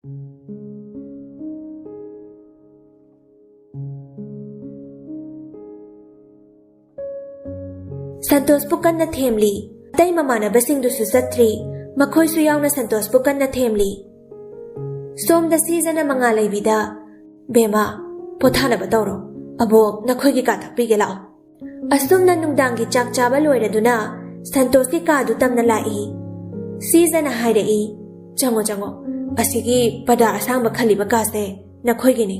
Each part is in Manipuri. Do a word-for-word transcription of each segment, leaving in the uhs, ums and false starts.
ꯁꯟꯇꯣꯁꯄꯨ ꯀꯟꯅ ꯊꯦꯝꯂꯤ꯫ ꯑꯇꯩ ꯃꯃꯥꯟꯅꯕꯁꯤꯡꯗꯨꯁꯨ ꯆꯠꯇ꯭ꯔꯤ꯫ ꯃꯈꯣꯏꯁꯨ ꯌꯥꯎꯅ ꯁꯟꯇꯣꯁꯄꯨ ꯀꯟꯅ ꯊꯦꯝꯂꯤ꯫ ꯁꯣꯝꯗ ꯁꯤꯖꯅ ꯃꯉꯥꯜ ꯂꯩꯕꯤꯗ, "ꯕꯦꯝꯃ, ꯄꯣꯊꯥꯅꯕ ꯇꯧꯔꯣ꯫ ꯑꯕꯣꯛ ꯅꯈꯣꯏꯒꯤ ꯀꯥ ꯇꯥꯛꯄꯤꯒꯦ ꯂꯥꯛꯑꯣ"꯫ ꯑꯁꯨꯝꯅ ꯅꯨꯡꯗꯥꯡꯒꯤ ꯆꯥꯛ ꯆꯥꯕ ꯂꯣꯏꯔꯗꯨꯅ ꯁꯟꯇꯣꯁꯀꯤ ꯀꯥꯗꯨ ꯇꯝꯅ ꯂꯥꯛꯏ꯫ ꯁꯤꯖꯅ ꯍꯥꯏꯔꯛꯏ, "ꯆꯪꯉꯣ, ꯆꯪꯉꯣ꯫ ꯑꯁꯤꯒꯤ ꯄꯔꯗꯥ ꯑꯁꯥꯡꯕ ꯈꯜꯂꯤꯕ ꯀꯥꯁꯦ ꯅꯈꯣꯏꯒꯤꯅꯤ"꯫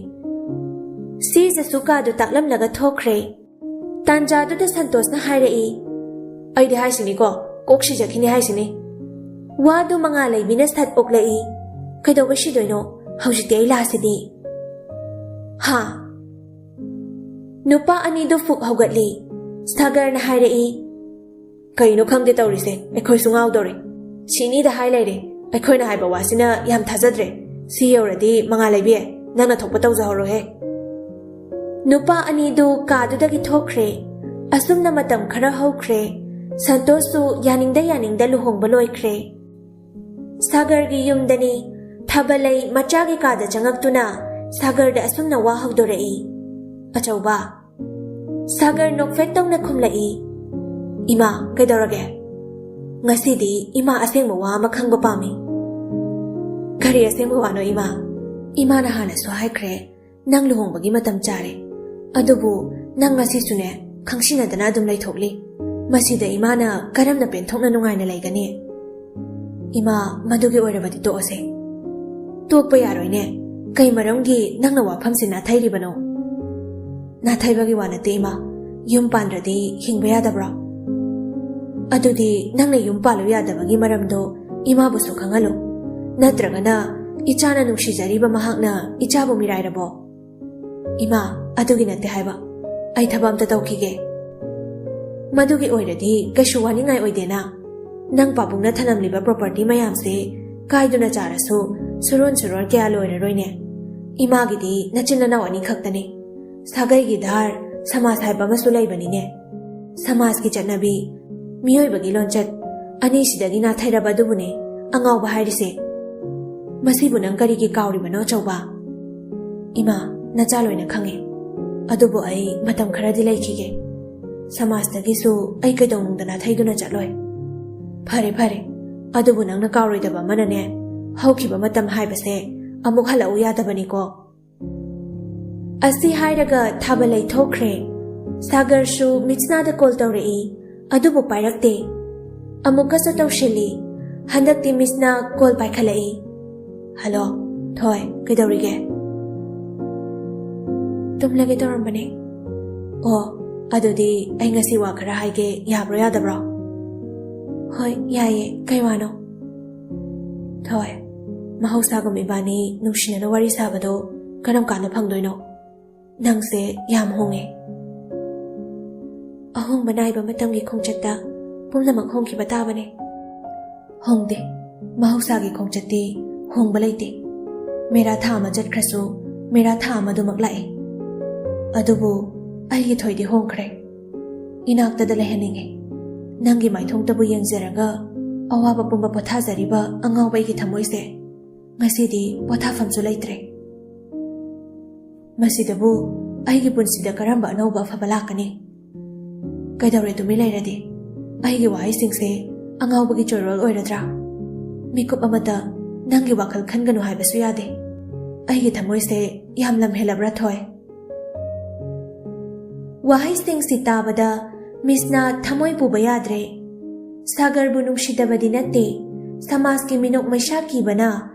ꯁꯤꯖꯁꯨ ꯀꯥꯗꯨ ꯇꯥꯛꯂꯝꯂꯒ ꯊꯣꯛꯈ꯭ꯔꯦ꯫ ꯇꯥꯟꯖꯥꯗꯨꯗ ꯁꯟꯇꯣꯁꯅ ꯍꯥꯏꯔꯛꯏ, "ꯑꯩꯗꯤ ꯍꯥꯏꯁꯤꯅꯤꯀꯣ, ꯀꯣꯛ ꯁꯤꯖꯈꯤꯅꯤ ꯍꯥꯏꯁꯤꯅꯤ"꯫ ꯋꯥꯗꯨ ꯃꯉꯥꯜ ꯂꯩꯕꯤꯅ ꯁꯠ ꯑꯣꯛꯂꯛꯏ꯫ "ꯀꯩꯗꯧꯕ ꯁꯤꯗꯣꯏꯅꯣ? ꯍꯧꯖꯤꯛꯇꯤ ꯑꯩ ꯂꯥꯁꯤꯗꯤ"꯫ "ꯍꯥ?" ꯅꯨꯄꯥ ꯑꯅꯤꯗꯨ ꯐꯨꯛ ꯍꯧꯒꯠꯂꯤ꯫ ꯁꯥꯒꯔꯅ ꯍꯥꯏꯔꯛꯏ, "ꯀꯩꯅꯣ ꯈꯪꯗꯦ ꯇꯧꯔꯤꯁꯦ, ꯑꯩꯈꯣꯏꯁꯨ ꯉꯥꯎꯗꯧꯔꯦ꯫ ꯁꯤꯅꯤꯗ ꯍꯥꯏ ꯂꯩꯔꯦ, ꯑꯩꯈꯣꯏꯅ ꯍꯥꯏꯕ ꯋꯥꯁꯤꯅ ꯌꯥꯝ ꯊꯥꯖꯗ꯭ꯔꯦ꯫ ꯁꯤ ꯌꯧꯔꯗꯤ ꯃꯉꯥꯜ ꯂꯩꯕꯤ, ꯅꯪꯅ ꯊꯣꯛꯄ ꯇꯧꯖꯍꯧꯔꯣꯍꯦ"꯫ ꯅꯨꯄꯥ ꯑꯅꯤꯗꯨ ꯀꯥꯗꯨꯗꯒꯤ ꯊꯣꯛꯈ꯭ꯔꯦ꯫ ꯑꯁꯨꯝꯅ ꯃꯇꯝ ꯈꯔ ꯍꯧꯈ꯭ꯔꯦ꯫ ꯁꯟꯇꯣꯁꯁꯨ ꯌꯥꯅꯤꯡꯗ ꯌꯥꯅꯤꯡꯗ ꯂꯨꯍꯣꯡꯕ ꯂꯣꯏꯈ꯭ꯔꯦ꯫ ꯁꯥꯒꯔꯒꯤ ꯌꯨꯝꯗꯅꯤ꯫ ꯊꯥꯕꯂꯩ ꯃꯆꯥꯒꯤ ꯀꯥꯗ ꯆꯪꯉꯛꯇꯨꯅ ꯁꯥꯒꯔꯗ ꯑꯁꯨꯝꯅ ꯋꯥ ꯍꯧꯗꯣꯔꯛꯏ, "ꯑꯆꯧꯕ"꯫ ꯁꯥꯒꯔ ꯅꯣꯛꯐꯦꯠ ꯇꯧꯅ ꯈꯨꯝꯂꯛꯏ, "ꯏꯃꯥ, ꯀꯩꯗꯧꯔꯒꯦ?" "ꯉꯁꯤꯗꯤ ꯏꯃꯥ ꯑꯁꯦꯡꯕ ꯋꯥ ꯑꯃ ꯈꯪꯕ ꯄꯥꯝꯃꯤ"꯫ "ꯀꯔꯤ ꯑꯁꯦꯡꯕ ꯋꯥꯅꯣ, ꯏꯃꯥ?" "ꯏꯃꯥꯅ ꯍꯥꯟꯅꯁꯨ ꯍꯥꯏꯈ꯭ꯔꯦ, ꯅꯪ ꯂꯨꯍꯣꯡꯕꯒꯤ ꯃꯇꯝ ꯆꯥꯔꯦ꯫ ꯑꯗꯨꯕꯨ ꯅꯪ ꯉꯁꯤꯁꯨꯅꯦ, ꯈꯪꯁꯤꯟꯅꯗꯅ ꯑꯗꯨꯝ ꯂꯩꯊꯣꯛꯂꯤ꯫ ꯃꯁꯤꯗ ꯏꯃꯥꯅ ꯀꯔꯝꯅ ꯄꯦꯟꯊꯣꯛꯅ ꯅꯨꯡꯉꯥꯏꯅ ꯂꯩꯒꯅꯤ?" "ꯏꯃꯥ, ꯃꯗꯨꯒꯤ ꯑꯣꯏꯔꯕꯗꯤ ꯇꯣꯛꯑꯁꯦ"꯫ "ꯇꯣꯛꯄ ꯌꯥꯔꯣꯏꯅꯦ꯫ ꯀꯩ ꯃꯔꯝꯒꯤ ꯅꯪꯅ ꯋꯥꯐꯝꯁꯤ ꯅꯥꯊꯩꯔꯤꯕꯅꯣ?" "ꯅꯥꯊꯩꯕꯒꯤ ꯋꯥ ꯅꯠꯇꯦ, ꯏꯃꯥ꯫ ꯌꯨꯝ ꯄꯥꯟꯗ꯭ꯔꯗꯤ ꯍꯤꯡꯕ ꯌꯥꯗꯕ꯭ꯔꯣ?" "ꯑꯗꯨꯗꯤ ꯅꯪꯅ ꯌꯨꯝ ꯄꯥꯜꯂꯨ ꯌꯥꯗꯕꯒꯤ ꯃꯔꯝꯗꯣ ꯏꯃꯥꯕꯨꯁꯨ ꯈꯪꯍꯜꯂꯨ꯫ ꯅꯠꯇ꯭ꯔꯒꯅ ꯏꯆꯥꯅ ꯅꯨꯡꯁꯤꯖꯔꯤꯕ ꯃꯍꯥꯛꯅ ꯏꯆꯥꯕꯨ ꯃꯤꯔꯥꯏꯔꯕꯣ?" "ꯏꯃꯥ, ꯑꯗꯨꯒꯤ ꯅꯠꯇꯦ ꯍꯥꯏꯕ꯫ ꯑꯩ ꯊꯕꯛ ꯑꯝꯇ ꯇꯧꯈꯤꯒꯦ"꯫ "ꯃꯗꯨꯒꯤ ꯑꯣꯏꯔꯗꯤ ꯀꯩꯁꯨ ꯋꯥꯅꯤꯡꯉꯥꯏ ꯑꯣꯏꯗꯦꯅ꯫ ꯅꯪ ꯄꯥꯕꯨꯡꯅ ꯊꯅꯝꯂꯤꯕ ꯄ꯭ꯔꯣꯄꯔꯇꯤ ꯃꯌꯥꯝꯁꯦ ꯀꯥꯏꯗꯨꯅ ꯆꯥꯔꯁꯨ ꯁꯨꯔꯣꯟ ꯁꯨꯔꯣꯟ ꯀꯌꯥ ꯂꯣꯏꯔꯔꯣꯏꯅꯦ꯫ ꯏꯃꯥꯒꯤꯗꯤ ꯅꯆꯤꯟ ꯅꯅꯥꯎ ꯑꯅꯤ ꯈꯛꯇꯅꯤ꯫ ꯁꯥꯒꯩꯒꯤ ꯙꯥꯔ, ꯁꯃꯥꯖ ꯍꯥꯏꯕ ꯑꯃꯁꯨ ꯂꯩꯕꯅꯤꯅꯦ꯫ ꯁꯃꯥꯖꯀꯤ ꯆꯠꯅꯕꯤ, ꯃꯤꯑꯣꯏꯕꯒꯤ ꯂꯣꯟꯆꯠ, ꯑꯅꯤꯁꯤꯗꯒꯤ ꯅꯥꯊꯩꯔꯕ ꯑꯗꯨꯕꯨꯅꯦ ꯑꯉꯥꯎꯕ ꯍꯥꯏꯔꯤꯁꯦ"꯫ ꯃꯁꯤꯕꯨ ꯅꯪ ꯀꯔꯤꯒꯤ ꯀꯥꯎꯔꯤꯕꯅꯣ, ꯑꯆꯧꯕ? ꯏꯃꯥ, ꯅꯆꯥ ꯂꯣꯏꯅ ꯈꯪꯉꯦ꯫ ꯑꯗꯨꯕꯨ ꯑꯩ ꯃꯇꯝ ꯈꯔꯗꯤ ꯂꯩꯈꯤꯒꯦ꯫ ꯁꯃꯥꯖꯇꯒꯤꯁꯨ ꯑꯩ ꯀꯩꯗꯧꯅꯨꯡꯗ ꯅꯥꯊꯩꯗꯨꯅ ꯆꯠꯂꯣꯏ꯫ ꯐꯔꯦ, ꯐꯔꯦ꯫ ꯑꯗꯨꯕꯨ ꯅꯪꯅ ꯀꯥꯎꯔꯣꯏꯗꯕ ꯑꯃꯅꯅꯦ, ꯍꯧꯈꯤꯕ ꯃꯇꯝ ꯍꯥꯏꯕꯁꯦ ꯑꯃꯨꯛ ꯍꯜꯂꯛꯎ ꯌꯥꯗꯕꯅꯤꯀꯣ꯫ ꯑꯁꯤ ꯍꯥꯏꯔꯒ ꯊꯥꯕ ꯂꯩꯊꯣꯛꯈ꯭ꯔꯦ꯫ ꯁꯥꯒꯔꯁꯨ ꯃꯤꯠꯁꯅꯥꯗ ꯀꯣꯜ ꯇꯧꯔꯛꯏ, ꯑꯗꯨꯕꯨ ꯄꯥꯏꯔꯛꯇꯦ꯫ ꯑꯃꯨꯛꯀꯁꯨ ꯇꯧꯁꯤꯜꯂꯤ꯫ ꯍꯟꯗꯛꯇꯤ ꯃꯤꯠꯁꯅꯥ ꯀꯣꯜ ꯄꯥꯏꯈꯠꯂꯛꯏ꯫ "ꯍꯜꯂꯣ, ꯊꯣꯏ, ꯀꯩꯗꯧꯔꯤꯒꯦ?" "ꯇꯨꯝꯂꯒꯦ ꯇꯧꯔꯝꯕꯅꯦ꯫" "ꯑꯣ, ꯑꯗꯨꯗꯤ ꯑꯩ ꯉꯁꯤ ꯋꯥ ꯈꯔ ꯍꯥꯏꯒꯦ, ꯌꯥꯕ꯭ꯔꯣ ꯌꯥꯗꯕ꯭ꯔꯣ?" "ꯍꯣꯏ, ꯌꯥꯏꯌꯦ, ꯀꯩ ꯋꯥꯅꯣ?" "ꯊꯣꯏ, ꯃꯍꯧꯁꯥꯒꯨꯝ ꯏꯕꯥꯅꯤ ꯅꯨꯡꯁꯤꯅꯅ ꯋꯥꯔꯤ ꯁꯥꯕꯗꯣ ꯀꯔꯝ ꯀꯥꯟꯗ ꯐꯪꯗꯣꯏꯅꯣ? ꯅꯪꯁꯦ ꯌꯥꯝ ꯍꯣꯡꯉꯦ꯫" "ꯑꯍꯣꯡꯕ ꯅꯥꯏꯕ ꯃꯇꯝꯒꯤ ꯈꯣꯡꯆꯠꯇ ꯄꯨꯝꯅꯃꯛ ꯍꯣꯡꯈꯤꯕ ꯇꯥꯕꯅꯦ꯫" "ꯍꯣꯡꯗꯦ, ꯃꯍꯧꯁꯥꯒꯤ ꯈꯣꯡꯆꯠꯇꯤ ꯍꯣꯡꯕ ꯂꯩꯇꯦ꯫ ꯃꯦꯔꯥ ꯊꯥ ꯑꯃ ꯆꯠꯈ꯭ꯔꯁꯨ, ꯃꯦꯔꯥ ꯊꯥ ꯑꯃꯗꯨꯃꯛ ꯂꯥꯛꯏ꯫ ꯑꯗꯨꯕꯨ ꯑꯩꯒꯤ ꯊꯣꯏꯗꯤ ꯍꯣꯡꯈ꯭ꯔꯦ꯫ ꯏꯅꯥꯛꯇꯗ ꯂꯩꯍꯟꯅꯤꯡꯉꯤ꯫ ꯅꯪꯒꯤ ꯃꯥꯏꯊꯣꯡꯇꯕꯨ ꯌꯦꯡꯖꯔꯒ ꯑꯋꯥꯕ ꯄꯨꯝꯕ ꯄꯣꯊꯥꯖꯔꯤꯕ ꯑꯉꯥꯎꯕ ꯑꯩꯒꯤ ꯊꯃꯣꯏꯁꯦ ꯉꯁꯤꯗꯤ ꯄꯣꯊꯥꯐꯝꯁꯨ ꯂꯩꯇ꯭ꯔꯦ꯫ ꯃꯁꯤꯗꯕꯨ ꯑꯩꯒꯤ ꯄꯨꯟꯁꯤꯗ ꯀꯔꯝꯕ ꯑꯅꯧꯕ ꯑꯐꯕ ꯂꯥꯛꯀꯅꯤ? ꯀꯩꯗꯧꯔꯦ ꯇꯨꯃꯤꯟ ꯂꯩꯔꯗꯤ? ꯑꯩꯒꯤ ꯋꯥꯍꯩꯁꯤꯡꯁꯦ ꯑꯉꯥꯎꯕꯒꯤ ꯆꯣꯏꯔꯣꯜ ꯑꯣꯏꯔꯗ꯭ꯔꯥ? ꯃꯤꯀꯨꯞ ꯑꯃꯇ ꯅꯪꯒꯤ ꯋꯥꯈꯜ ꯈꯟꯒꯅꯨ ꯍꯥꯏꯕꯁꯨ ꯌꯥꯗꯦ꯫ ꯑꯩꯒꯤ ꯊꯃꯣꯏꯁꯦ ꯌꯥꯝ ꯂꯝꯍꯦꯜꯂꯕ꯭ꯔꯥ, ꯊꯣꯏ?" ꯋꯥꯍꯩꯁꯤꯡꯁꯤ ꯇꯥꯕꯗ ꯃꯤꯠꯁꯅꯥ ꯊꯃꯣꯏ ꯄꯨꯕ ꯌꯥꯗ꯭ꯔꯦ꯫ ꯁꯥꯒꯔꯕꯨ ꯅꯨꯡꯁꯤꯗꯕꯗꯤ ꯅꯠꯇꯦ, ꯁꯃꯥꯖꯀꯤ ꯃꯤꯅꯣꯛ ꯃꯩꯁꯥ ꯀꯤꯕꯅ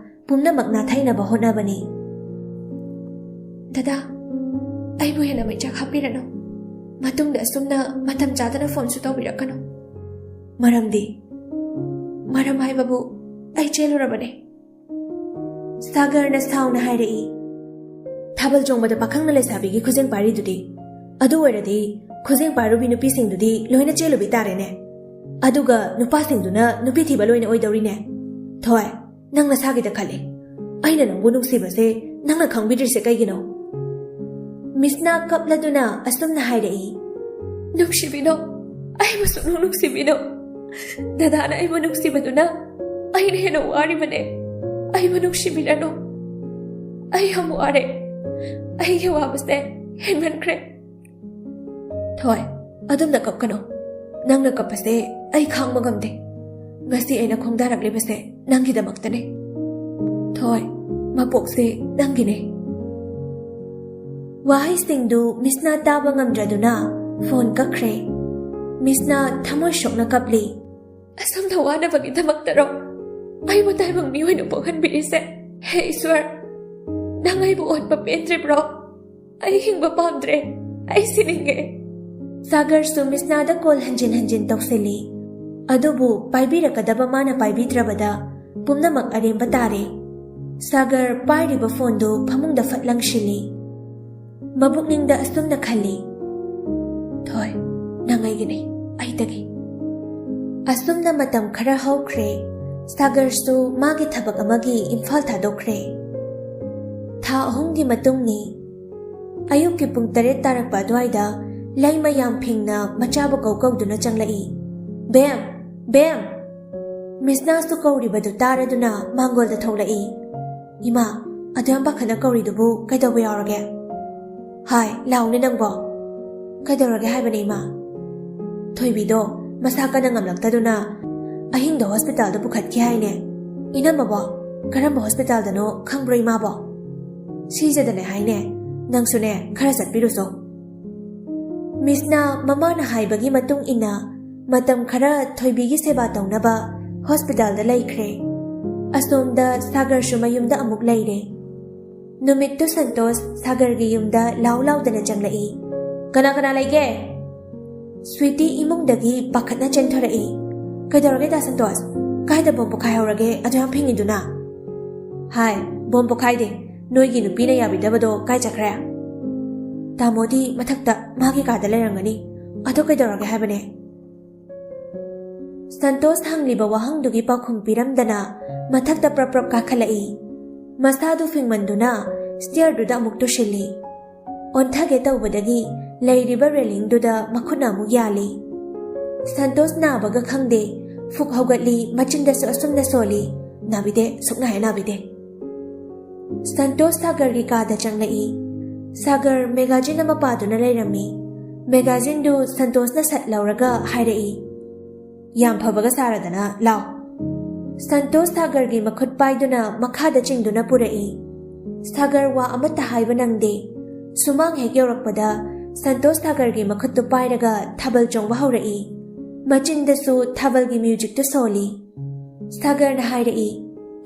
ꯄꯨꯝꯅꯃꯛ ꯅꯥꯊꯩꯅꯕ ꯍꯣꯠꯅꯕꯅꯤ꯫ "ꯗꯗꯥ, ꯑꯩꯕꯨ ꯍꯦꯟꯅ ꯃꯩꯆꯥꯛ ꯍꯥꯞꯄꯤꯔꯅꯨ꯫ ꯃꯇꯨꯡꯗ ꯑꯁꯨꯝꯅ ꯃꯇꯝ ꯆꯥꯗꯅ ꯐꯣꯟꯁꯨ ꯇꯧꯕꯤꯔꯛꯀꯅꯨ꯫" "ꯃꯔꯝꯗꯤ?" "ꯃꯔꯝ ꯍꯥꯏꯕꯕꯨ, ꯑꯩ ꯆꯦꯜꯂꯨꯔꯕꯅꯦ꯫" ꯁꯥꯒꯔꯅ ꯁꯥꯎꯅ ꯍꯥꯏꯔꯛꯏ꯫ "ꯊꯥꯕꯜ ꯆꯣꯡꯕꯗ ꯄꯥꯈꯪꯅ ꯂꯩꯁꯥꯕꯤꯒꯤ ꯈꯨꯖꯦꯡ ꯄꯥꯏꯔꯤꯗꯨꯗꯤ? ꯑꯗꯨ ꯑꯣꯏꯔꯗꯤ ꯈꯨꯖꯦꯡ ꯄꯥꯏꯔꯨꯕꯤ ꯅꯨꯄꯤꯁꯤꯡꯗꯨꯗꯤ ꯂꯣꯏꯅ ꯆꯦꯜꯂꯨꯕꯤ ꯇꯥꯔꯦꯅꯦ꯫ ꯑꯗꯨꯒ ꯅꯨꯄꯥꯁꯤꯡꯗꯨꯅ ꯅꯨꯄꯤ ꯊꯤꯕ ꯂꯣꯏꯅ ꯑꯣꯏꯗꯧꯔꯤꯅꯦ꯫ ꯊꯣꯏ, ꯅꯪ ꯅꯁꯥꯒꯤꯗ ꯈꯜꯂꯤ꯫ ꯑꯩꯅ ꯅꯪꯕꯨ ꯅꯨꯡꯁꯤꯕꯁꯦ ꯅꯪꯅ ꯈꯪꯕꯤꯗ꯭ꯔꯤꯁꯦ ꯀꯩꯒꯤꯅꯣ?" ꯃꯤꯠꯁꯅꯥ ꯀꯞꯂꯗꯨꯅ ꯑꯁꯨꯝꯅ ꯍꯥꯏꯔꯛꯏ꯫ "ꯅꯨꯡꯁꯤꯕꯤꯅꯣ, ꯑꯩꯕꯨ ꯁꯨꯡꯅꯨꯡ ꯅꯨꯡꯁꯤꯕꯤꯅꯣ꯫ ꯗꯗꯥꯅ ꯑꯩꯕꯨ ꯅꯨꯡꯁꯤꯕꯗꯨꯅ ꯑꯩꯅ ꯍꯦꯟꯅ ꯋꯥꯔꯤꯕꯅꯦ꯫ ꯑꯩꯕꯨ ꯅꯨꯡꯁꯤꯕꯤꯔꯅꯨ꯫ ꯑꯩ ꯌꯥꯝ ꯋꯥꯔꯦ꯫ ꯑꯩꯒꯤ ꯋꯥꯕꯁꯦ ꯍꯦꯟꯃꯟꯈ꯭ꯔꯦ꯫ ꯊꯣꯏ, ꯑꯗꯨꯝꯅ ꯀꯞꯀꯅꯨ꯫ ꯅꯪꯅ ꯀꯞꯄꯁꯦ ꯑꯩ ꯈꯥꯡꯕ ꯉꯝꯗꯦ꯫ ꯉꯁꯤ ꯑꯩꯅ ꯈꯣꯡꯗꯥꯔꯛꯂꯤꯕꯁꯦ ꯅꯪꯒꯤꯗꯃꯛꯇꯅꯦ꯫ ꯊꯣꯏ, ꯃꯄꯣꯛꯁꯦ ꯅꯪꯒꯤꯅꯦ꯫ ꯋꯥꯍꯩꯁꯤꯡꯗꯨ ꯃꯤꯁꯅꯥ ꯇꯥꯕ ꯉꯝꯗ꯭ꯔꯗꯨꯅ ꯐꯣꯟ ꯀꯛꯈ꯭ꯔꯦ꯫ ꯃꯤꯁꯅꯥ ꯊꯃꯣꯏ ꯁꯣꯛꯅ ꯀꯞꯂꯤ꯫ ꯑꯁꯨꯝꯅ ꯋꯥꯅꯕꯒꯤꯗꯃꯛꯇꯔꯣ ꯑꯩꯕꯨ ꯇꯥꯏꯕꯪ ꯃꯤ ꯑꯣꯏꯅ ꯄꯣꯛꯍꯟꯕꯤꯔꯤꯁꯦ? ꯍꯦ ꯏꯁ꯭ꯋꯔ, ꯅꯪ ꯑꯩꯕꯨ ꯑꯣꯠꯄ ꯄꯦꯟꯗ꯭ꯔꯤꯕ꯭ꯔꯣ? ꯑꯩ ꯍꯤꯡꯕ ꯄꯥꯝꯗ꯭ꯔꯦ꯫ ꯑꯩ ꯁꯤꯅꯤꯡꯉꯦ꯫ ꯁꯥꯒꯔꯁꯨ ꯃꯤꯁꯅꯥꯗ ꯀꯣꯜ ꯍꯟꯖꯤꯟ ꯍꯟꯖꯤꯟ ꯇꯧꯁꯤꯜꯂꯤ꯫ ꯑꯗꯨꯕꯨ ꯄꯥꯏꯕꯤꯔꯛꯀꯗꯕ ꯃꯥꯅ ꯄꯥꯏꯕꯤꯗ꯭ꯔꯕꯗ ꯄꯨꯝꯅꯃꯛ ꯑꯔꯦꯝꯕ ꯇꯥꯔꯦ꯫ ꯁꯥꯒꯔ ꯄꯥꯏꯔꯤꯕ ꯐꯣꯟꯗꯨ ꯐꯃꯨꯡꯗ ꯐꯠ ꯂꯪꯁꯤꯜꯂꯤ꯫ ꯃꯕꯨꯛꯅꯤꯡꯗ ꯑꯁꯨꯝꯅ ꯈꯜꯂꯤ, "ꯊꯣꯏ, ꯅꯪ ꯑꯩꯒꯤꯅꯤ, ꯑꯩꯇꯒꯤ꯫" ꯑꯁꯨꯝꯅ ꯃꯇꯝ ꯈꯔ ꯍꯧꯈ꯭ꯔꯦ꯫ ꯁꯥꯒꯔꯁꯨ ꯃꯥꯒꯤ ꯊꯕꯛ ꯑꯃꯒꯤ ꯏꯝꯐꯥꯜ ꯊꯥꯗꯣꯛꯈ꯭ꯔꯦ꯫ ꯊꯥ ꯑꯍꯨꯝꯒꯤ ꯃꯇꯨꯡꯅꯤ꯫ ꯑꯌꯨꯛꯀꯤ ꯄꯨꯡ ꯇꯔꯦꯠ ꯇꯥꯔꯛꯄ ꯑꯗꯨꯋꯥꯏꯗ ꯂꯩꯃ ꯌꯥꯝ ꯐꯤꯡꯅ ꯃꯆꯥꯕꯨ ꯀꯧ ꯀꯧꯗꯨꯅ ꯆꯪꯂꯛꯏ꯫ "ꯕꯦꯝ! ꯕꯦꯝ!" ꯃꯤꯁꯅꯥꯁꯨ ꯀꯧꯔꯤꯕꯗꯨ ꯇꯥꯔꯗꯨꯅ ꯃꯥꯡꯒꯣꯜꯗ ꯊꯣꯛꯂꯛꯏ꯫ "ꯏꯃꯥ, ꯑꯗꯨ ꯌꯥꯝ ꯄꯥꯈꯠꯅ ꯀꯧꯔꯤꯗꯨꯕꯨ ꯀꯩꯗꯧꯕ ꯌꯥꯎꯔꯒꯦ?" "ꯍꯥꯏ, ꯂꯥꯎꯅꯦ ꯅꯪꯕꯣ!" "ꯀꯩꯗꯧꯔꯒꯦ ꯍꯥꯏꯕꯅꯦ, ꯏꯃꯥ?" "ꯊꯣꯏꯕꯤꯗꯣ ꯃꯁꯥ ꯀꯟꯅ ꯉꯝꯂꯛꯇꯗꯨꯅ ꯑꯍꯤꯡꯗ ꯍꯣꯁꯄꯤꯇꯥꯜꯗ ꯄꯨꯈꯠꯈꯤ ꯍꯥꯏꯅꯦ꯫" "ꯏꯅꯝꯃꯕꯣ? ꯀꯔꯝꯕ ꯍꯣꯁꯄꯤꯇꯥꯜꯗꯅꯣ ꯈꯪꯕ꯭ꯔꯣ, ꯏꯃꯥꯕꯣ?" "ꯁꯤꯖꯗꯅꯦ ꯍꯥꯏꯅꯦ꯫ ꯅꯪꯁꯨꯅꯦ, ꯈꯔ ꯆꯠꯄꯤꯔꯨꯆꯣ꯫" ꯃꯤꯁꯅ ꯃꯃꯥꯅ ꯍꯥꯏꯕꯒꯤ ꯃꯇꯨꯡ ꯏꯟꯅ ꯃꯇꯝ ꯈꯔ ꯊꯣꯏꯕꯤꯒꯤ ꯁꯦꯕꯥ ꯇꯧꯅꯕ ꯍꯣꯁꯄꯤꯇꯥꯜꯗ ꯂꯩꯈ꯭ꯔꯦ꯫ ꯑꯁꯣꯝꯗ ꯁꯥꯒꯔꯁꯨ ꯃꯌꯨꯝꯗ ꯑꯃꯨꯛ ꯂꯩꯔꯦ꯫ ꯅꯨꯃꯤꯠꯇꯨ ꯁꯟꯇꯣꯁ ꯁꯥꯒꯔꯒꯤ ꯌꯨꯝꯗ ꯂꯥꯎ ꯂꯥꯎꯗꯅ ꯆꯪꯂꯛꯏ꯫ "ꯀꯅꯥ ꯀꯅꯥ ꯂꯩꯒꯦ?" ꯁ꯭ꯋꯤꯇꯤ ꯏꯃꯨꯡꯗꯒꯤ ꯄꯥꯈꯠꯅ ꯆꯦꯟꯊꯣꯔꯛꯏ꯫ "ꯀꯩꯗꯧꯔꯒꯦ, ꯗꯥ ꯁꯟꯇꯣꯁ? ꯀꯥꯏꯗ ꯕꯣꯝ ꯄꯣꯈꯥꯏꯍꯧꯔꯒꯦ ꯑꯗꯨ ꯌꯥꯝ ꯐꯤꯡꯉꯤꯗꯨꯅ?" "ꯍꯥꯏ, ꯕꯣꯝ ꯄꯣꯈꯥꯏꯗꯦ꯫ ꯅꯣꯏꯒꯤ ꯅꯨꯄꯤꯅ ꯌꯥꯕꯤꯗꯕꯗꯣ ꯀꯥꯏ ꯆꯠꯈ꯭ꯔꯦ?" "ꯇꯥꯃꯣꯗꯤ ꯃꯊꯛꯇ ꯃꯥꯒꯤ ꯀꯥꯗ ꯂꯩꯔꯝꯒꯅꯤ꯫ ꯑꯗꯣ ꯀꯩꯗꯧꯔꯒꯦ ꯍꯥꯏꯕꯅꯦ?" ꯁꯟꯇꯣꯁ ꯍꯪꯂꯤꯕ ꯋꯥꯍꯪꯗꯨꯒꯤ ꯄꯥꯎꯈꯨꯝ ꯄꯤꯔꯝꯗꯅ ꯃꯊꯛꯇ ꯄ꯭ꯔꯞ ꯄ꯭ꯔꯞ ꯀꯥꯈꯠꯂꯛꯏ꯫ ꯃꯁꯥꯗꯨ ꯐꯤꯡꯃꯟꯗꯨꯅ ꯁ꯭ꯇꯤꯌꯔꯗꯨꯗ ꯑꯃꯨꯛ ꯇꯨꯁꯤꯜꯂꯤ꯫ ꯑꯣꯟꯊꯒꯦ ꯇꯧꯕꯗꯒꯤ ꯂꯩꯔꯤꯕ ꯔꯦꯂꯤꯡꯗꯨꯗ ꯃꯈꯨꯠꯅ ꯑꯃꯨꯛ ꯌꯥꯜꯂꯤ꯫ ꯁꯟꯇꯣꯁ ꯅꯥꯕꯒ ꯈꯪꯗꯦ, ꯐꯨꯛ ꯍꯧꯒꯠꯂꯤ, ꯃꯆꯤꯟꯗꯁꯨ ꯑꯁꯨꯝꯅ ꯁꯣꯜꯂꯤ, ꯅꯥꯕꯤꯗꯦ, ꯁꯨꯛꯅꯥ ꯍꯦꯛ ꯅꯥꯕꯤꯗꯦ꯫ ꯁꯟꯇꯣꯁ ꯁꯥꯒꯔꯒꯤ ꯀꯥꯗ ꯆꯪꯂꯛꯏ꯫ ꯁꯥꯒꯔ ꯃꯦꯒꯥꯖꯤꯟ ꯑꯃ ꯄꯥꯗꯨꯅ ꯂꯩꯔꯝꯃꯤ꯫ ꯃꯦꯒꯥꯖꯤꯟꯗꯨ ꯁꯟꯇꯣꯁꯅ ꯁꯠ ꯂꯧꯔꯒ ꯍꯥꯏꯔꯛꯏ, "ꯌꯥꯝ ꯐꯕꯒ ꯁꯥꯔꯗꯅ, ꯂꯥꯎ꯫" ꯁꯟꯇꯣꯁ ꯁꯥꯒꯔꯒꯤ ꯃꯈꯨꯠ ꯄꯥꯏꯗꯨꯅ ꯃꯈꯥꯗ ꯆꯤꯡꯗꯨꯅ ꯄꯨꯔꯛꯏ꯫ ꯁꯥꯒꯔ ꯋꯥ ꯑꯃꯠꯇ ꯍꯥꯏꯕ ꯅꯪꯗꯦ꯫ ꯁꯨꯃꯥꯡ ꯍꯦꯛ ꯌꯧꯔꯛꯄꯗ ꯁꯟꯇꯣꯁ ꯁꯥꯒꯔꯒꯤ ꯃꯈꯨꯠꯇꯨ ꯄꯥꯏꯔꯒ ꯊꯥꯕꯜ ꯆꯣꯡꯕ ꯍꯧꯔꯛꯏ꯫ ꯃꯆꯤꯟꯗꯁꯨ ꯊꯥꯕꯜꯒꯤ ꯃ꯭ꯌꯨꯖꯤꯛꯇꯨ ꯁꯣꯜꯂꯤ꯫ ꯁꯥꯒꯔꯅ ꯍꯥꯏꯔꯛꯏ,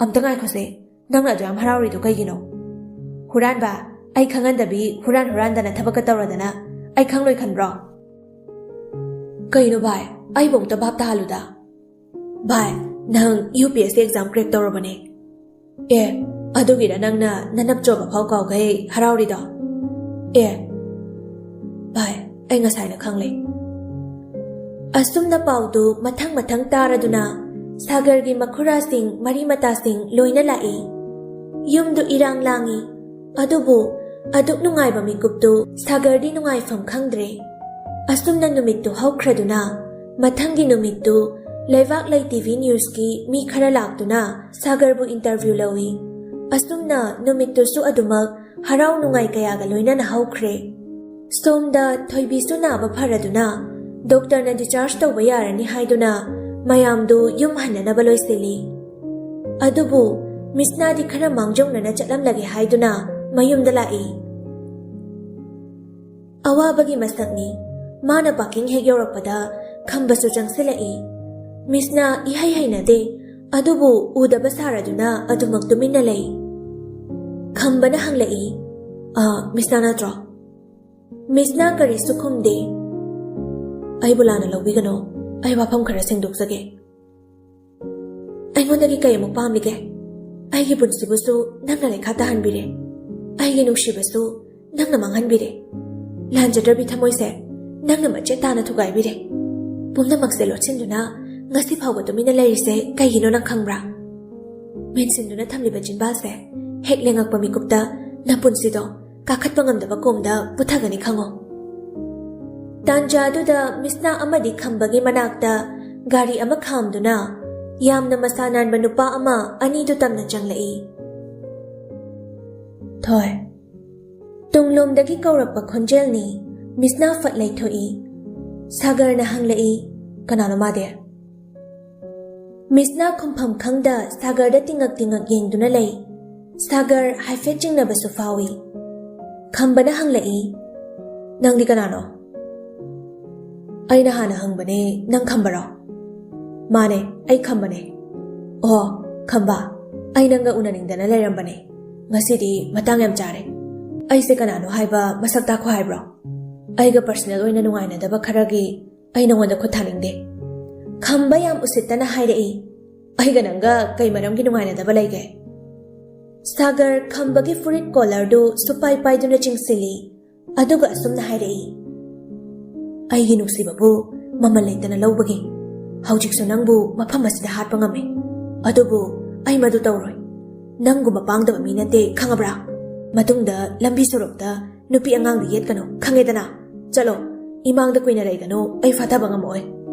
"ꯑꯝꯇ ꯉꯥꯏꯈꯣꯁꯦ, ꯅꯪꯅ ꯑꯗꯨ ꯌꯥꯝ ꯍꯔꯥꯎꯔꯤꯗꯣ ꯀꯩꯒꯤꯅꯣ? ꯍꯨꯔꯥꯟꯕ, ꯑꯩ ꯈꯪꯍꯟꯗꯕꯤ ꯍꯨꯔꯥꯟ ꯍꯨꯔꯥꯟꯗꯅ ꯊꯕꯛꯀ ꯇꯧꯔꯗꯅ ꯑꯩ ꯈꯪꯂꯣꯏ ꯈꯟꯕ꯭ꯔꯣ?" "ꯀꯩꯅꯣ ꯚꯥꯏ, ꯑꯩꯕꯨ ꯑꯝꯇ ꯚꯥꯞ ꯇꯥꯍꯜꯂꯨꯗ꯫ ꯚꯥꯏ, ꯅꯪ U P S C exam ꯀ꯭ꯔꯦꯛ ꯇꯧꯔꯕꯅꯦ꯫ ꯑꯦ, ꯑꯗꯨꯒꯤꯔ ꯅꯪꯅ ꯅꯅꯞ ꯆꯣꯕ ꯐꯥꯎ ꯀꯥꯎꯈꯩ ꯍꯔꯥꯎꯔꯤꯗꯣ? ꯑꯦ, ꯚꯥꯏ, ꯑꯩ ꯉꯁꯥꯏꯅ ꯈꯪꯂꯦ꯫" ꯑꯁꯨꯝꯅ ꯄꯥꯎꯗꯨ ꯃꯊꯪ ꯃꯊꯪ ꯇꯥꯔꯗꯨꯅ ꯁꯥꯒꯔꯒꯤ ꯃꯈꯨꯔꯥꯁꯤꯡ, ꯃꯔꯤ ꯃꯇꯥꯁꯤꯡ ꯂꯣꯏꯅ ꯂꯥꯛꯏ꯫ ꯌꯨꯝꯗꯨ ꯏꯔꯥꯡ ꯂꯥꯡꯏ꯫ ꯑꯗꯨꯕꯨ ꯑꯗꯨꯛ ꯅꯨꯡꯉꯥꯏꯕ ꯃꯤꯀꯨꯞꯇꯨ ꯁꯥꯒꯔꯗꯤ ꯅꯨꯡꯉꯥꯏꯐꯝ ꯈꯪꯗ꯭ꯔꯦ꯫ ꯑꯁꯨꯝꯅ ꯅꯨꯃꯤꯠꯇꯨ ꯍꯧꯈ꯭ꯔꯗꯨꯅ ꯃꯊꯪꯒꯤ ꯅꯨꯃꯤꯠꯇꯨ ꯂꯩꯕꯥꯛ ꯂꯩ ꯇꯤ ꯚꯤ ꯅ꯭ꯌꯨꯁꯀꯤ ꯃꯤ ꯈꯔ ꯂꯥꯛꯇꯨꯅ ꯁꯥꯒꯔꯕꯨ ꯏꯟꯇꯔꯚ꯭ꯌꯨ ꯂꯧꯏ꯫ ꯑꯁꯨꯝꯅ ꯅꯨꯃꯤꯠꯇꯨꯁꯨ ꯑꯗꯨꯃꯛ ꯍꯔꯥꯎ ꯅꯨꯡꯉꯥꯏ ꯀꯌꯥꯒ ꯂꯣꯏꯅꯅ ꯍꯧꯈ꯭ꯔꯦ꯫ ꯁꯣꯝꯗ ꯊꯣꯏꯕꯤꯁꯨ ꯅꯥꯕ ꯐꯔꯗꯨꯅ ꯗꯣꯛꯇꯔꯅ ꯗꯤꯆꯥꯔꯖ ꯇꯧꯕ ꯌꯥꯔꯅꯤ ꯍꯥꯏꯗꯨꯅ ꯃꯌꯥꯝꯗꯨ ꯌꯨꯝ ꯍꯟꯅꯅꯕ ꯂꯣꯏꯁꯤꯜꯂꯤ꯫ ꯑꯗꯨꯕꯨ ꯃꯤꯁꯅꯥꯗꯤ ꯈꯔ ꯃꯥꯡꯖꯧꯅꯅ ꯆꯠꯂꯝꯂꯒꯦ ꯍꯥꯏꯗꯨꯅ ꯃꯌꯨꯝꯗ ꯂꯥꯛꯏ꯫ ꯑꯋꯥꯕꯒꯤ ꯃꯁꯛꯅꯤ꯫ ꯃꯥꯅ ꯄꯥꯔꯀꯤꯡ ꯍꯦꯛ ꯌꯧꯔꯛꯄꯗ ꯈꯝꯕꯁꯨ ꯆꯪꯁꯤꯜꯂꯛꯏ꯫ ꯃꯤꯁꯅꯥ ꯏꯍꯩ ꯍꯩꯅꯗꯦ, ꯑꯗꯨꯕꯨ ꯎꯗꯕ ꯁꯥꯔꯗꯨꯅ ꯑꯗꯨꯃꯛ ꯇꯨꯃꯤꯟꯅ ꯂꯩ꯫ ꯈꯝꯕꯅ ꯍꯪꯂꯛꯏ, "ꯑ, ꯃꯤꯁꯅꯥ ꯅꯠꯇ꯭ꯔꯣ?" ꯃꯤꯁꯅꯥ ꯀꯔꯤꯁꯨ ꯈꯨꯝꯗꯦ꯫ "ꯑꯩꯕꯨ ꯂꯥꯟꯅ ꯂꯧꯕꯤꯒꯅꯨ, ꯑꯩ ꯋꯥꯐꯝ ꯈꯔ ꯁꯦꯡꯗꯣꯛꯆꯒꯦ꯫" "ꯑꯩꯉꯣꯟꯗꯒꯤ ꯀꯩ ꯑꯃꯨꯛ ꯄꯥꯝꯂꯤꯒꯦ? ꯑꯩꯒꯤ ꯄꯨꯟꯁꯤꯕꯨꯁꯨ ꯅꯪꯅ ꯂꯩꯈꯥ ꯇꯥꯍꯟꯕꯤꯔꯦ, ꯑꯩꯒꯤ ꯅꯨꯡꯁꯤꯕꯁꯨ ꯅꯪꯅ ꯃꯥꯡꯍꯟꯕꯤꯔꯦ, ꯂꯥꯟꯖꯗ꯭ꯔꯕꯤ ꯊꯃꯣꯏꯁꯦ ꯅꯪꯅ ꯃꯆꯦꯠ ꯇꯥꯅ ꯊꯨꯒꯥꯏꯕꯤꯔꯦ꯫ ꯄꯨꯝꯅꯃꯛꯁꯦ ꯂꯣꯠꯁꯤꯟꯗꯨꯅ ꯉꯁꯤ ꯐꯥꯎꯕ ꯇꯨꯃꯤꯟꯅ ꯂꯩꯔꯤꯁꯦ ꯀꯩꯒꯤꯅꯣ ꯅꯪ ꯈꯪꯕ꯭ꯔꯥ? ꯃꯦꯟꯁꯤꯟꯗꯨꯅ ꯊꯝꯂꯤꯕ ꯆꯤꯟꯕꯥꯜꯁꯦ ꯍꯦꯛ ꯂꯦꯡꯉꯛꯄ ꯃꯤꯀꯨꯞꯇ ꯅꯄꯨꯟꯁꯤꯗꯣ ꯀꯥꯈꯠꯄ ꯉꯝꯗꯕ ꯀꯣꯝꯗ ꯄꯨꯊꯒꯅꯤ ꯈꯪꯉꯣ꯫" ꯇꯥꯟꯖꯥꯗꯨꯗ ꯃꯤꯁꯅꯥ ꯑꯃꯗꯤ ꯈꯝꯕꯒꯤ ꯃꯅꯥꯛꯇ ꯒꯥꯔꯤ ꯑꯃ ꯈꯥꯝꯗꯨꯅ ꯌꯥꯝꯅ ꯃꯁꯥ ꯅꯥꯟꯕ ꯅꯨꯄꯥ ꯑꯃ ꯑꯅꯤꯗꯨ ꯇꯝꯅ ꯆꯪꯂꯛꯏ꯫ "ꯊꯣꯏ?" ꯇꯨꯡꯂꯣꯝꯗꯒꯤ ꯀꯧꯔꯛꯄ ꯈꯣꯟꯖꯦꯜꯅꯤ꯫ ꯃꯤꯁꯅꯥ ꯐꯠ ꯂꯩꯊꯣꯛꯏ꯫ ꯁꯥꯒꯔꯅ ꯍꯪꯂꯛꯏ, "ꯀꯅꯥꯅꯣ ꯃꯥꯗꯤ?" ꯃꯤꯁꯅꯥ ꯈꯨꯝꯐꯝ ꯈꯪꯗ ꯁꯥꯒꯔꯗ ꯇꯤꯡꯉꯛ ꯇꯤꯡꯉꯛ ꯌꯦꯡꯗꯨꯅ ꯂꯩ꯫ ꯁꯥꯒꯔ ꯍꯥꯏꯐꯦꯠ ꯆꯤꯡꯅꯕꯁꯨ ꯐꯥꯎꯏ꯫ ꯈꯝꯕꯅ ꯍꯪꯂꯛꯏ, "ꯅꯪꯗꯤ ꯀꯅꯥꯅꯣ?" "ꯑꯩꯅ ꯍꯥꯟꯅ ꯍꯪꯕꯅꯦ, ꯅꯪ ꯈꯝꯕꯔꯣ?" "ꯃꯥꯅꯦ, ꯑꯩ ꯈꯝꯕꯅꯦ꯫" "ꯑꯣ, ꯈꯝꯕ, ꯑꯩ ꯅꯪꯒ ꯎꯅꯅꯤꯡꯗꯅ ꯂꯩꯔꯝꯕꯅꯦ꯫ ꯉꯁꯤꯗꯤ ꯃꯇꯥꯡ ꯌꯥꯝ ꯆꯥꯔꯦ꯫ ꯑꯩꯁꯦ ꯀꯅꯥꯅꯣ ꯍꯥꯏꯕ ꯃꯁꯛ ꯇꯥꯛꯈꯣ ꯍꯥꯏꯕ꯭ꯔꯣ? ꯑꯩꯒ ꯄꯔꯁꯅꯦꯜ ꯑꯣꯏꯅ ꯅꯨꯡꯉꯥꯏꯅꯗꯕ ꯈꯔꯒꯤ ꯑꯩ ꯅꯉꯣꯟꯗ ꯈꯨꯠ ꯊꯥꯅꯤꯡꯗꯦ꯫" ꯈꯝꯕ ꯌꯥꯝ ꯎꯁꯤꯠꯇꯅ ꯍꯥꯏꯔꯛꯏ, "ꯑꯩꯒ ꯅꯪꯒ ꯀꯩ ꯃꯔꯝꯒꯤ ꯅꯨꯡꯉꯥꯏꯅꯗꯕ ꯂꯩꯒꯦ?" ꯁꯥꯒꯔ ꯈꯝꯕꯒꯤ ꯐꯨꯔꯤꯠ ꯀꯣꯂꯔꯗꯨ ꯁꯨꯄꯥꯏ ꯄꯥꯏꯗꯨꯅ ꯆꯤꯡꯁꯤꯜꯂꯤ꯫ ꯑꯗꯨꯒ ꯑꯁꯨꯝꯅ ꯍꯥꯏꯔꯛꯏ, "ꯑꯩꯒꯤ ꯅꯨꯡꯁꯤꯕꯕꯨ ꯃꯃꯜ ꯂꯩꯇꯅ ꯂꯧꯕꯒꯤ ꯍꯧꯖꯤꯛꯁꯨ ꯅꯪꯕꯨ ꯃꯐꯝ ꯑꯁꯤꯗ ꯍꯥꯠꯄ ꯉꯝꯃꯤ꯫ ꯑꯗꯨꯕꯨ ꯑꯩ ꯃꯗꯨ ꯇꯧꯔꯣꯏ꯫ ꯅꯪꯒꯨꯝꯕ ꯄꯥꯡꯗꯕ ꯃꯤ ꯅꯠꯇꯦ, ꯈꯪꯉꯕ꯭ꯔꯥ? ꯃꯇꯨꯡꯗ ꯂꯝꯕꯤ ꯁꯣꯔꯣꯛꯇ ꯅꯨꯄꯤ ꯑꯉꯥꯡꯗ ꯌꯦꯠꯀꯅꯨ, ꯈꯪꯉꯦꯗꯅ? ꯆꯠꯂꯣ, ꯏꯃꯥꯡꯗ ꯀꯨꯏꯅ ꯂꯩꯒꯅꯨ, ꯑꯩ ꯐꯥꯊꯕ ꯉꯝꯃꯛꯑꯣꯏ꯫"